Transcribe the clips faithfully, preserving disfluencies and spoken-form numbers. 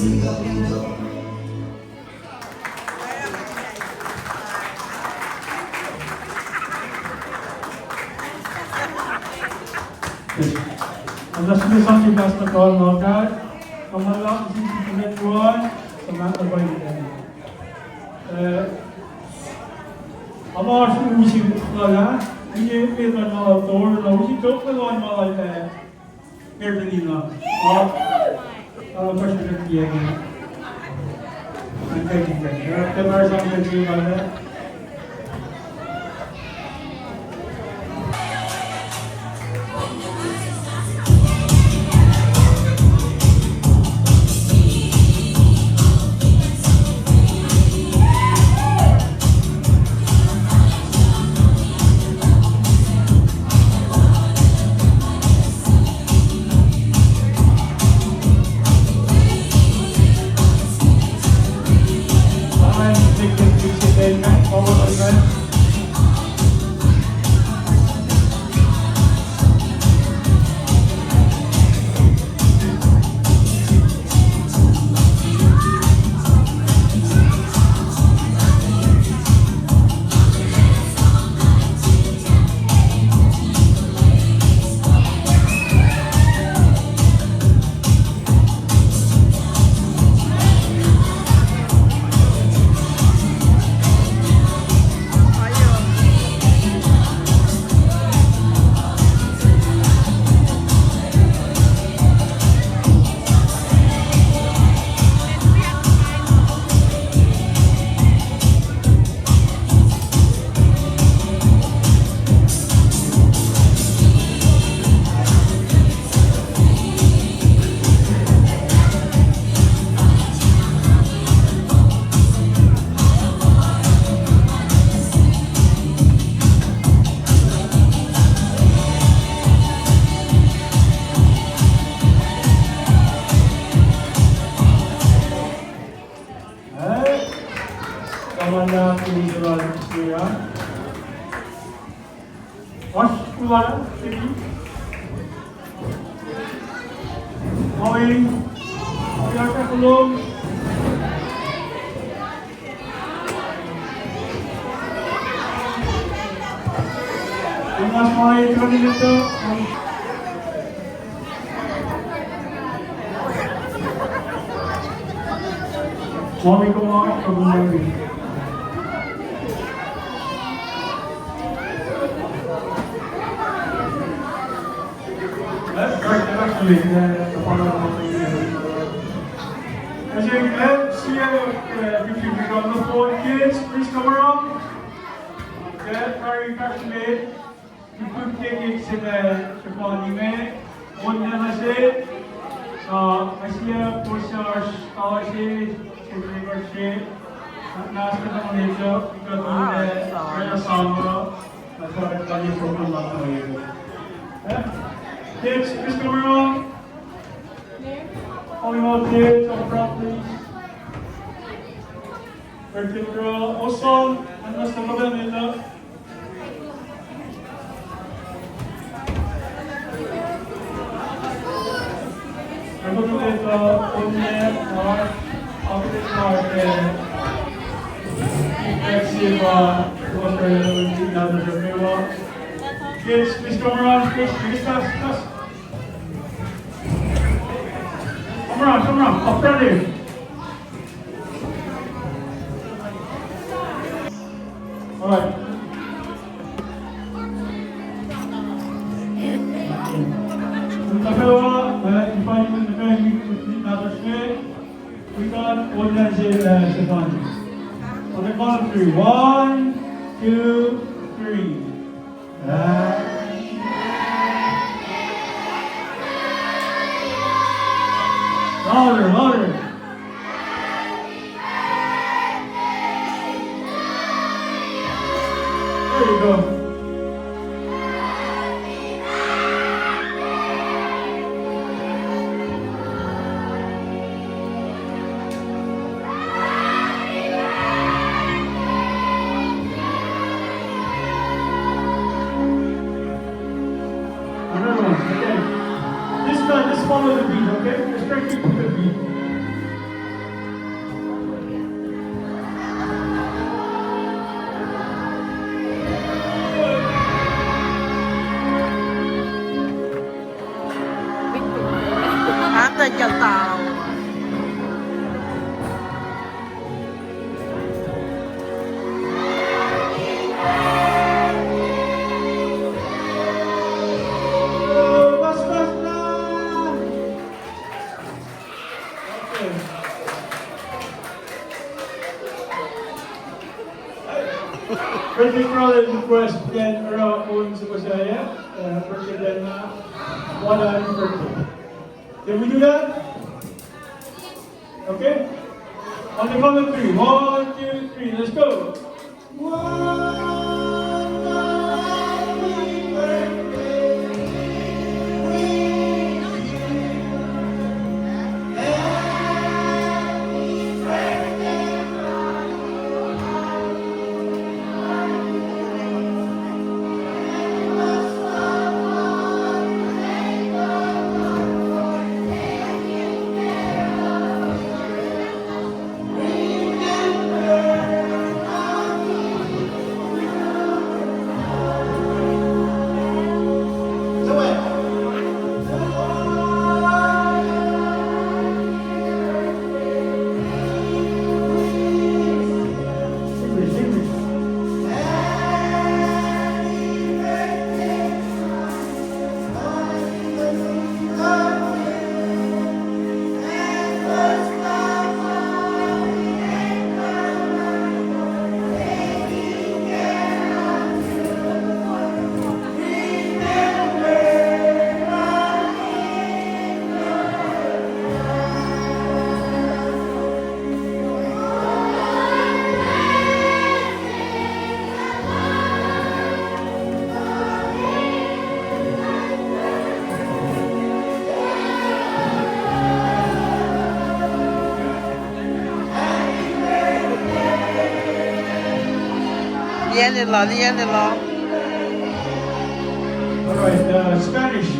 Alas me sang ke pastor Carl Malkai, kamal lal sin sikunen Ruan, saman abai. Eh, ama su usi lala, inge me na na tor, na usi tok na lal ma lal, eh, Erdenina. Ah, ah, pastor Erdenina. Thank you, thank you. Thank you, thank you. Eh, kaman na kini sulan kuya. Oasr kulan, kini. Oin, oin aka kulom. Inas ma e twenty minutes. Swami Kumar, Kumar. That's right, that's right. As you can see, uh, if you become the four kids, please come around. Okay, very passionate. Ipuk kekek se na srihpac nime, on na se, uh, asia posar, uh, se, se, se, se, na se na meto, ika tune, rena samra, na sa ka ni program la to. Eh? Kids, please come around. All your kids up front, please. Particular, also, and that's the mother in the Kids, please come around, please, please, pass, pass. Come around, come around, up front here. All right. Tapewa, uh, invite you to the venue with me, Pastor Smith. We got organized, uh, Stefan. On the count of three. One, two, three. Louder, louder. There you go. Another one, again. This time, just follow the beat, okay? Just try to keep with the beat. Michael Tao. Birthday parlor request, then around on, so what's that, yeah? Uh, birthday, then, uh, one hundred birthday. Can we do that? Okay. On the count of three. One, two, three. Let's go. Liye lal, liye lal. All right, uh, Spanish.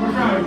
We're trying.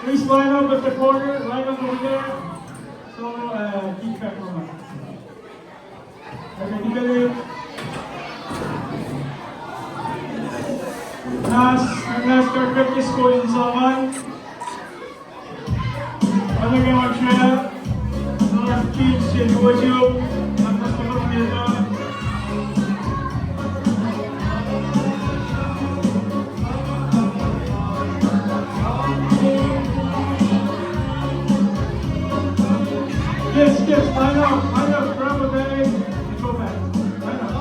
Please line up at the corner, line up over there. So, uh, keep track of them. Nas, nas, practice ko in someone. Ano ke ma share. Nas, kids, in what you. Nas, nas, nas, nas. Yes, yes, line up, line up, grab a bag and go back. Line up.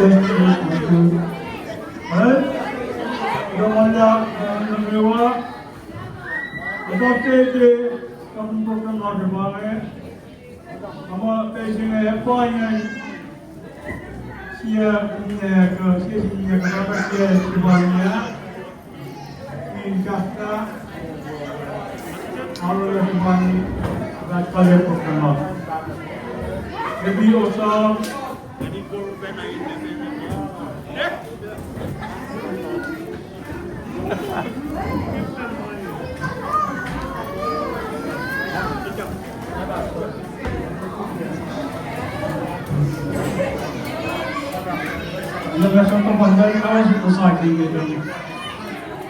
Eh, kuloh ma luhlahp, kuloh ma luhlahp. Kuht ke, ke, kapin program lasr pa inge. Ama ke se inge pa inge. Sie, eh, ke, sie, sie, eh, ke, ke, sie, sie pa inge. In kahta, arulacna tuhkweni, kuht kalmac program uh. Ebi osa. Lah nga soko pandai kawasi society ke